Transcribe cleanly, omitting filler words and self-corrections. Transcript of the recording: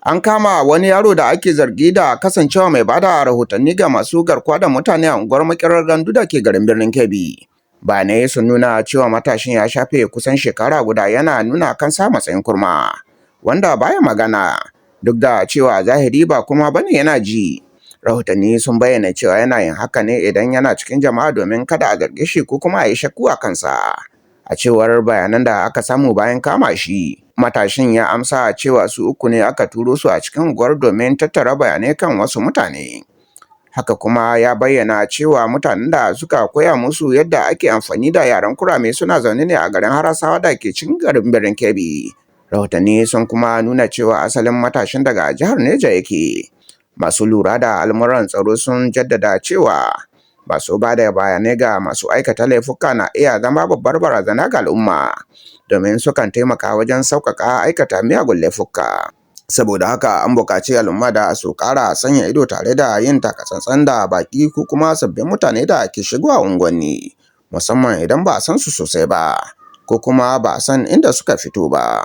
An kama wani yaro da ake zargi da kasancewa mai bada rahotanni ga masu garkuwa da mutane a unguwar Makerar Gandu da ke garin Birnin Kebbi. Bayanai sun nuna cewa matashin ya shafe kusan shekara guda yana nuna kansa matsayin kurma, wanda baya magana, duk da cewa a zahiri ba kurma bane yana ji. Rahotanni sun bayyana cewa yana yin haka ne idan yana cikin jama'a domin kada a zarge shi ko kuma a yi shakku a kansa. A cewar bayanan da aka samu bayan kama shi, matashin ya amsa cewa su uku ne aka turo su a cikin unguwar domin tattara bayanai kan wasu mutane. Haka kuma ya bayyana cewa mutanen da suka koya musu yadda ake amfani da yaren kurame suna zaune ne a garin Harasawa da ke cikin garin Birnin Kebbi. Rahotanni sun kuma nuna cewa asalin matashin daga jihar Neja yake. Masu lura da al'amuran tsaro sun jaddada cewa masu ba da bayanai ga masu aikata laifuka na iya zama babbar barazana ga al'umma, domin sukan taimaka wajen sauƙaƙa aikata miyagun laifuka. Saboda haka an buƙaci al'umma da su ƙara sanya ido tare da yin takatsantsan da baƙi ko kuma sabbin mutane da ke shigowa unguwanni, musamman idan ba a san su sosai ba ko kuma ba a san inda suka fito ba.